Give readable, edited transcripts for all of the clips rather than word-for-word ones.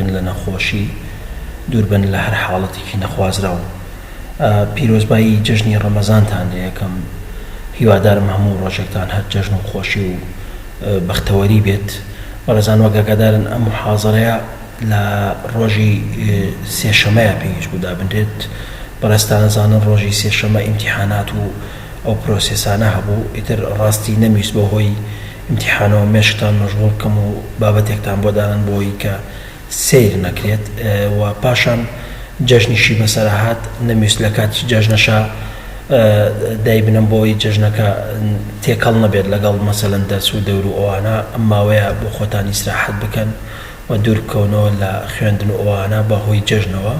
دووربن لە نەخۆشی دووربن لە هەر حاڵەتێکی نەخوازراو. پیرۆزبایی جەژنی ڕەمەزانتان لێ ئەکەم هیوادارم هەموو ڕۆژێکتان هەر جەژن و خۆشی و بەختەوەری بێت. بەڕێزان وەک ئاگادارن ئەم موحازەرەیە لە ڕۆژی سێشەمەیە پێویست بوو دابنرێت، بەڕێزتان ئەزانن ڕۆژی سێشەمە ئیمتیحانات و ئەو پرۆسێسانە هەبوو، ئیتر ڕاستی نەمویست بەهۆی ئیمتیحانەوە مێشکتان مەشغوڵ بکەم و بابەتێکتان بۆ دانەن بۆی کە سەیر نەکرێت و پاشان جەژنیشی بەسەرا هات نەمویست لە کاتی جەژنەشا دایبنەم بۆی جەژنەکە تێکەڵ نەبێت لەگەڵ مەسەلەن دەرس و دەور و ئەوانە ئەم ماوەیە بۆ خۆتان ئیسراحەت بکەن و دوور بکەونەوە لە خوێندن و ئەوانە بە هۆی جەژنەوە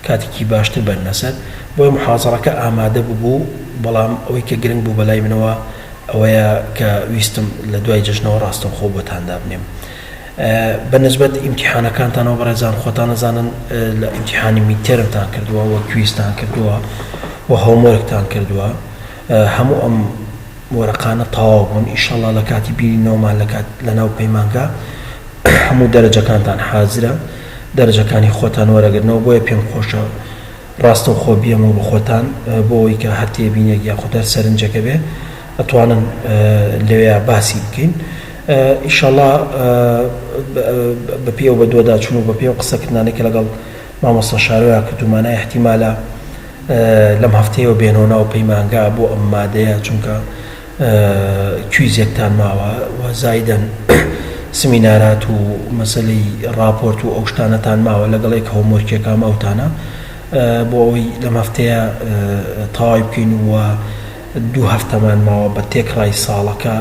کاتێکی باشتر بەرنە سەر بۆیە محازەڕەکە ئامادە ببوو بەڵام ئەوەی کە گرنگ بوو بەلای منەوە ئەوەیە کە ویستم لە دوای جەژنەوە ڕاستەوخۆ بۆتان دابنێم بە نسبەت ئیمتیحانەکانتانەوە بەڕێزان خۆتان ئەزانن لە ئیمتیحانی midterm تان کردووە و quiz تان کردووە و homework تان کردووە هەموو ئەم وەرەقانە تەواو بوون ئیشەڵا لە کاتی بینینەوەمان لە کات لە ناو پەیمانگا هەموو دەرەجەکانتان حازرە دەرەجەکانی خۆتان وەرەگرنەوە بۆیە پێم خۆشە ڕاستەوخۆ بیەمەوە بە خۆتان بۆ ئەوەی کە هەر تێبینێک یاخود هەر سەرنجێک هەبێ ئەتوانن لەوێیا باسی بکەین ئیشەڵا بەپێی ئەو بەدواداچوون و بەپێی ئەو قسەکردنانەی کە لەگەڵ مامۆستا شارۆیا کردوومانە ئیحتیمالە لەم هەفتەیەوە بێنەوە ناو پەیمانگا بۆ ئەم مادەیە چونکە quiz ێکتان ماوە و زایدەن سمینارات و مەسەلەی ڕاپۆرت و ئەو شتانەتان ماوە لەگەڵ یەک homework ێکا ماوتانە بۆ ئەوەی لەم هەفتەیە تەواوی بکەین و دوو هەفتەمان ماوە بە تێکڕای ساڵەکە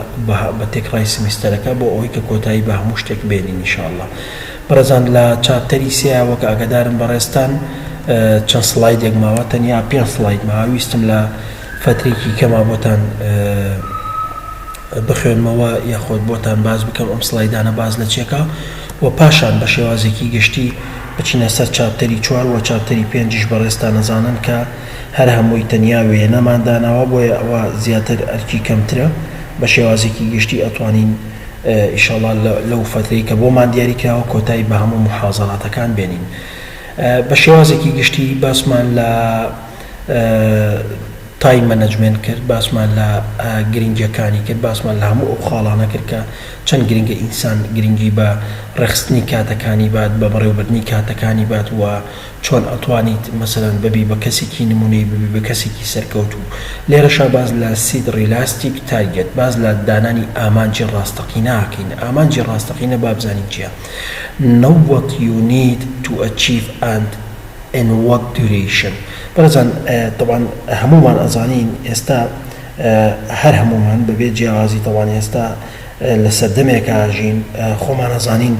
بە تێکڕای سمیستەرەکە بۆ ئەوەی کە کۆتایی بە هەموو شتێک بێنین ان شاء اللە بەڕێزان لە chapter ی سێ وەک ئاگادارن بەڕێزتان چەند سڵایدێک ماوە تەنیا پێنج سڵاید ماوە ویستم لە فەترێکی کەما بۆتان بخوێنمەوە یاخۆد بۆتان باس بکەم ئەم سڵایدانە باس لە چێکا و پاشان بە شێوازێکی گشتی بچینە سەر chapter ی چوار و chapter ی پێنجیش بەڕێزتان ئەزانن کە هەر هەمووی تەنیا وێنەمان داناوە بۆیە ئەوە زیاتر ئەرکی کەمترە بە شێوازێکی گشتی ئەتوانین ئیشەڵا لەو فەترەی کە بۆمان دیاری کراوە کۆتایی بە هەموو محازەراتەکان بێنین بە شێوازێکی گشتی باسمان لە time management کرد، باسمان لە گرنگیەکانی کرد، باسمان لە هەموو ئەو خاڵانە کرد کە چەند گرنگە ئینسان گرنگی بە ڕێکخستنی کاتەکانی بات، بە بەڕێوەبردنی کاتەکانی بات و چۆن ئەتوانیت مەسەلەن ببی بە کەسێکی نمونەیی، ببی بە کەسێکی سەرکەوتوو. لێرەشا باس لە set realistic target، باس لە دانانی ئامانجی ڕاستەقینە ئەکەین. ئامانجی ڕاستەقینە با بزانین چیە؟ Know what you need to achieve and In what duration؟ بەڕێزان تەبعەن هەموومان ئەزانین ئێستا هەر هەموومان بەبێ جیاوازی تەبعەن ئێستا لە سەردەمێکا ژین خۆمان ئەزانین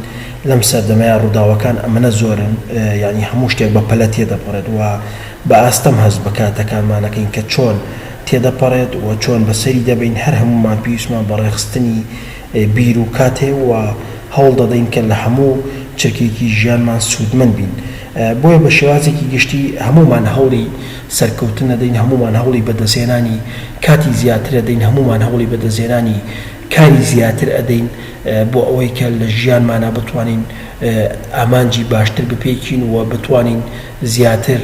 لەم سەردەمەیە ڕووداوەکان ئەمەنە زۆرن یعنی هەموو شتێک بە پەلە تێدەپەڕێت و بە ئاستەم هەست بە کاتەکانمانەکەین کە چۆن تێدەپەڕێت و چۆن بەسەری دەبین هەر هەموومان پێویستمان بە ڕێکخستنی بیر و کات هەیە و هەوڵ دەدەین کە لە هەموو چرکەیەکی ژیانمان سوودمەند بین. بۆیە بە شێوازێکی گشتی هەموومان هەوڵی سەرکەوتن ئەدەین، هەموومان هەوڵی بەدەستهێنانی کاتی زیاتر ئەدەین، هەموومان هەوڵی بەدەستهێنانی کاری زیاتر ئەدەین بۆ ئەوەی کە لە ژیانمانا بتوانین ئامانجی باشتر بپێکین و بتوانین زیاتر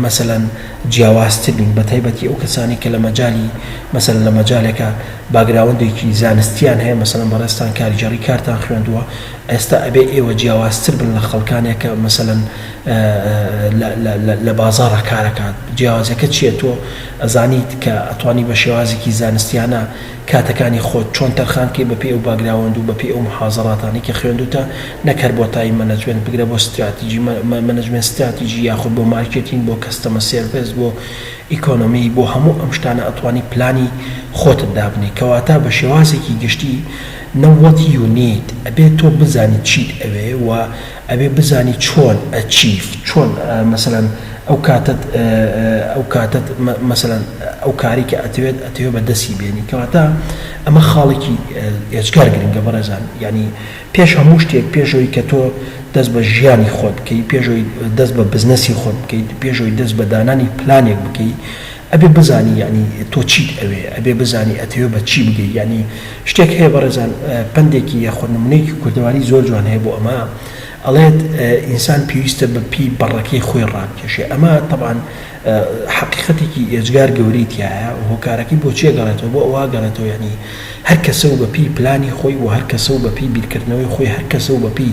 مەسەلەن جیاوازتر بین بەتایبەتی ئەو کەسانەی کە لە مەجالی مەسەلەن لە مەجالێکا background ێکی زانستیان هەیە مەسەلەن بەڕێزتان کارگێڕی کارتان خوێندووە ئێستا ئەبێ ئێوە جیاوازتر بن لە خەڵکانێک کە مەسەلەن لە بازاڕا کارەکات جیاوازەکە چییە تۆ ئەزانیت کە ئەتوانی بە شێوازێکی زانستیانە کاتەکانی خۆت چۆن تەرخان کەی بەپێی ئەو background و بەپێی ئەو محازەراتانەی کە خوێندوتە نەک هەر بۆ time management بگرە بۆ strategy management strategy یاخود بۆ مارکێتین بۆ customer service بۆ ئیکۆنۆمی بۆ هەموو ئەم شتانە ئەتوانی پلانی خۆتت دابنێی کەواتە بە شێوازێکی گشتی know what you need ئەبێ تۆ بزانی چیت ئەوێ و ئەبێ بزانی چۆن achieve چۆن مەسەلەن ئەو کاتەت ئەو کاتەت مەسەلەن ئەو کاری کە ئەتەوێت ئەتەوێ بە دەستی بێنی کەواتە ئەمە خاڵێکی ئێجگار گرنگە بەڕێزان یعنی پێش هەموو شتێک پێشەوەی کە تۆ دەست بە ژیانی خۆت بکەی پێشەوەی دەست بە بزنەسی خۆت بکەیت پێشەوەی دەست بە دانانی پلانێک بکەی ئەبێ بزانی یانی تۆ چیت ئەوێ ئەبێ بزانی ئەتەوێ بە چی بگەی یانی شتێک هەیە بەڕێزان پەندێکی یاخود نمونەیەکی کوردەواری زۆر جوان هەیە بۆ ئەمە. ئەڵێت ئینسان پێویستە بە پێی بەڕەکەی خۆی ڕابکێشێ ئەمە تەبعەن حەقیقەتێکی ئێجگار گەورەی تیایە هۆکارەکەی بۆ چی ئەگەڕێتەوە بۆ ئەوە ئەگەڕێتەوە یانی هەر کەسە و بە پێی پلانی خۆی و هەر کەسە و بە پێی بیرکردنەوەی خۆی هەر کەسە و بە پێی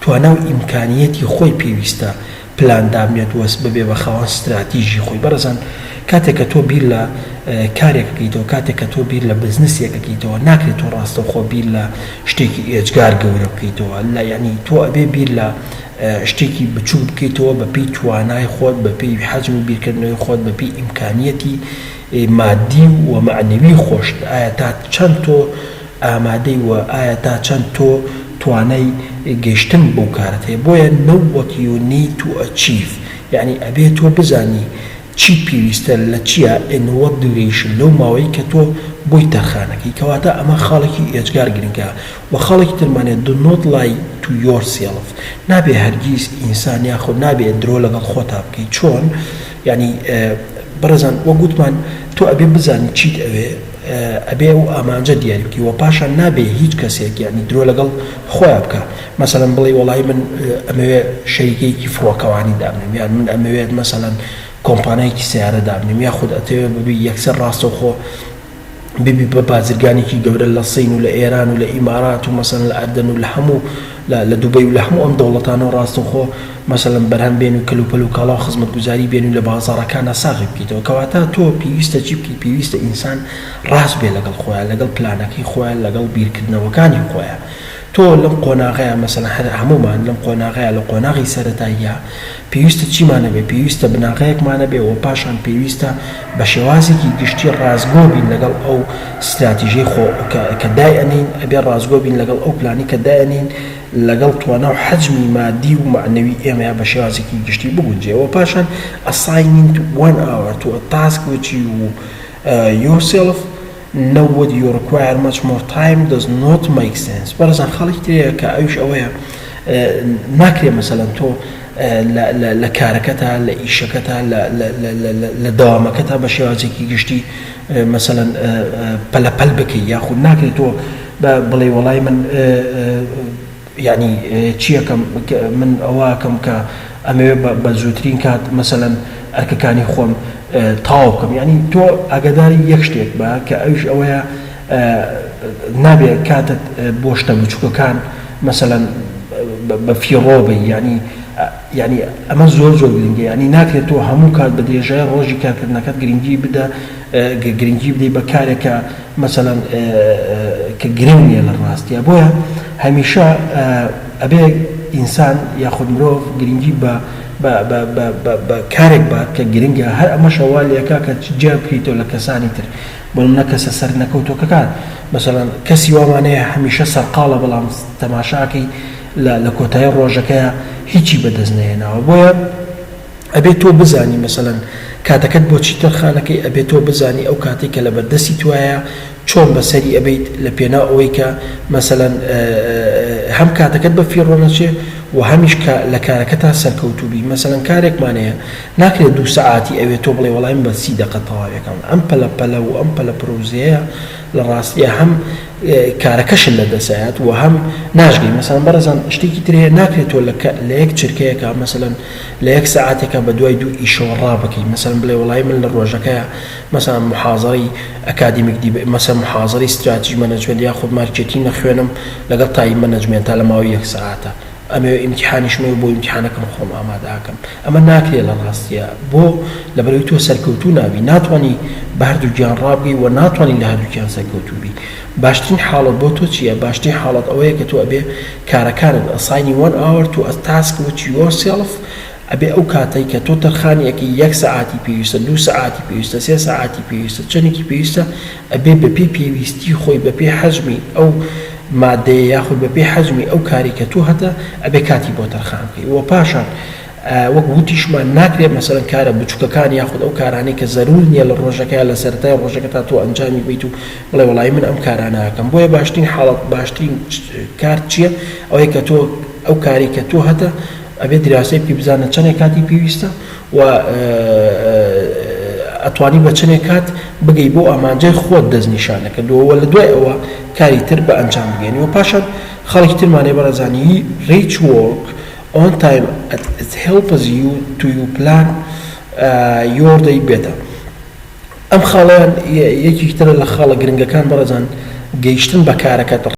توانا و ئیمکانیەتی خۆی پێویستە پلان دابنێت و ببێ بە خاوەن ستراتیژی خۆی. بەڕێزان کاتێک کە تۆ بیر لە کارێک ئەکەیتەوە، کاتێک کە تۆ بیر لە بزنسێک ئەکەیتەوە، ناکرێت تۆ ڕاستەوخۆ بیر لە شتێکی ئێجگار گەورە بکەیتەوە، لە یانی تۆ ئەبێ بیر لە شتێکی بچووک بکەیتەوە بە پێی توانای خۆت، بە پێی حەجمی بیرکردنەوەی خۆت، بە پێی ئیمکانیەتی مادی و مەعنەوی خۆشت، ئایا تا چەند تۆ ئامادەی وە ئایا تا چەند تۆ توانای گەیشتن بەو کارەت هەیە بۆیە know what you need to achieve یەعنی ئەبێ تۆ بزانی چیت پێویستە لە چیا in what duration لەو ماوەی کە تۆ بۆی تەرخانەکەی کەواتە ئەمە خاڵێکی ئێجگار گرنگە وە خاڵێکی ترمان هەیە do not lie to yourself نابێ هەرگیز ئینسان یاخود نابێ درۆ لەگەڵ خۆتا بکەی چۆن یەعنی بەڕێزان وەک وتمان تۆ ئەبێ بزانی چیت ئەوێ ئەبێ ئەو ئامانجە دیاری بکەی وە پاشان نابێ هیچ کەسێک یانی درۆ لەگەڵ خۆیا بکا مەسەلەن بڵێی وەڵایی من ئەمەوێ شەریکەیەکی فڕۆکەوانی دابنێم یان من ئەمەوێت مەسەلەن کۆمپانیایەکی سەیارە دابنێم یاخود ئەتەوێ ببی یەکسەر ڕاستەوخۆ ببی بە بازرگانێکی گەورە لە سین و لە ئێران و لە ئیمارات و مەسەلەن لە ئەردەن و لە هەموو لە دوبەی و لە هەموو ئەم دەوڵەتانەوە ڕاستەوخۆ مەسەلەن بەرهەم بێن و کەلوپەل و کاڵا و خزمەتگوزاری بێن و لە بازاڕەکانا ساغی بکەیتەوە کەواتە تۆ پێویستە چی بکەی پێویستە ئینسان ڕاست بێ لەگەڵ خۆیا لەگەڵ پلانەکەی خۆیا لەگەڵ بیرکردنەوەکانی خۆیا تۆ لەم قۆناغەیا مەسەلەن هەر هەموومان لەم قۆناغەیا لە قۆناغی سەرەتاییا پێویستە چیمان هەبێ پێویستە بناغەیەکمان هەبێ و پاشان پێویستە بە شێوازێکی گشتی ڕاستگۆ بین لەگەڵ ئەو ستراتیژەی خۆ کە کە دایئەنێین ئەبێ ڕاستگۆ بین لەگەڵ ئەو پلانەی کە دایئەنێین لەگەڵ توانا و حەجمی مادی و مەعنەوی ئێمەیا بە شێوازێکی گشتی بگونجێ و پاشان assigning one hour to a task which you yourself know would you require much more time does not make sense بەڕێزان خاڵێکی تر هەیە کە ئەویش ئەوەیە ناکرێ مەسەلەن تۆ لە کارەکەتا لە ئیشەکەتا لە دەوامەکەتا بە شێوازێکی گشتی مەسەلەن پەلەپەل بکەی یاخود ناکرێت تۆ بڵێ وەڵای من یانی چیەکەم من ئەوە ئەکەم کە ئەمەوێ بە زووترین کات مەسەلەن ئەرکەکانی خۆم تەواو بکەم یانی تۆ ئاگاداری یەک شتێک بە کە ئەویش ئەوەیە نابێ کاتت بۆ شتە بچووکەکان مەسەلەن بە فیڕۆ بی یانی یانی ئەمە زۆر زۆر گرنگە یانی ناکرێت تۆ هەموو کات بە درێژای ڕۆژی کارکردنەکەت گرنگی بدە گرنگی بدەی بە کارێک کە مەسەلەن کە گرنگ نیە لە ڕاستیا بۆیە هەمیشە ئەبێ ئینسان یاخود مرۆڤ گرنگی بە بە بە بە بە بە کارێک بات کە گرنگە هەر ئەمەشە وا لێکا کە جیا بکریتەوە لە کەسانی تر بۆ نمونە کەسە سەرنەکەوتوەکەکان مەسەلەن کەسی وامان هەیە هەمیشە سەرقاڵە بەڵام تەماشاکەی لە لە کۆتایی ڕۆژەکەیا هیچی بەدەست نەهێناوە بۆیە ئەبێ تۆ بزانی مەسەلەن کاتەکەت بۆ چی تەرخانەکەی، ئەبێ تۆ بزانی ئەو کاتەی کە لەبەردەستی توایە چۆن بەسەری ئەبەیت لە پێناو ئەوەی کە مەسەلەن هەم کاتەکەت بە فیڕۆ نەچێ و هەمیش کە لە کارەکەتا سەرکەوتوو بی مەسەلەن کارێکمان هەیە ناکرێت دوو سەعاتی ئەوێ تۆ بڵێ وەڵای من بە سی دەقە تەواوی ئەکەم ئەم پەلە پەلە و ئەم پەلە پرۆزەیە لە ڕاستیا هەم کارەکەشت لە دەست ئەیات و هەم ناشگەی مەسەلەن بەڕێزان شتێکی تر هەیە ناکرێت تۆ لە یەک چرکەیەکا مەسەلەن لە یەک سەعاتێکا بە دوای دوو ئیشەوە ڕابکەی مەسەلەن بڵێ وەڵایی من لە ڕۆژەکەیا مەسەلەن محازەرەی academic دی مەسەلەن محازەرەی strategy management یاخود مارکێتینگ ئەخوێنم لەگەڵ time management ا لە ماوەی یەک سەعاتا ئەمەوێ ئیمتیحانیشم هەیە بۆ ئیمتیحانەکەم خۆم ئامادە ئەکەم ئەمە ناکرێ لە ڕاستیا بۆ لەبەرئەوەی تۆ سەرکەوتوو نابی ناتوانی بە هەردووکیان ڕابگەی و ناتوانی لە هەردووکیان سەرکەوتوو بی باشترین حاڵەت بۆ تۆ چییە باشترین حاڵەت ئەوەیە کە تۆ ئەبێ کارەکانت assigning one hour to a task which yourself ئەبێ ئەو کاتەی کە تۆ تەرخانی ئەکەی یەک سەعاتی پێویستە دوو سەعاتی پێویستە سێ سەعاتی پێویستە چەنێکی پێویستە ئەبێ بەپێی پێویستی خۆی بەپێی حەجمی ئەو مادەیە یاخود بەپێی حەجمی ئەو کاری کە تۆ هەتە ئەبێ کاتی بۆ تەرخان بکەی وە پاشان وەک وتیشمان ناکرێت مەسەلەن کارە بچوکەکان یاخود ئەو کارانەی کە زەرور نییە لە ڕۆژەکەیا لە سەرەتای ڕۆژەکەتا تۆ ئەنجامی بەیت و بڵێ وەڵایی من ئەم کارانە ئەکەم بۆیە باشترین حاڵەت باشترین کار چییە ئەوەیە کە تۆ ئەو کاری کە تۆ هەتە ئەبێ دراسەی بکەی بزانە چەنێک کاتی پێویستە و ئەتوانی بە چەنێک کات بگەی بۆ ئامانجای خۆت دەستنیشان نەکردووە و لە دوای ئەوە کاری تر بە ئەنجام بگەێنی و پاشان خاڵێکی ترمان هەیە بەڕێزانی reach work. On time it helps you to you plan your day better. ئەم خاڵەیان یەکێکی ترە لە خاڵە گرنگەکان بەڕێزان گەیشتن بە کارەکەت.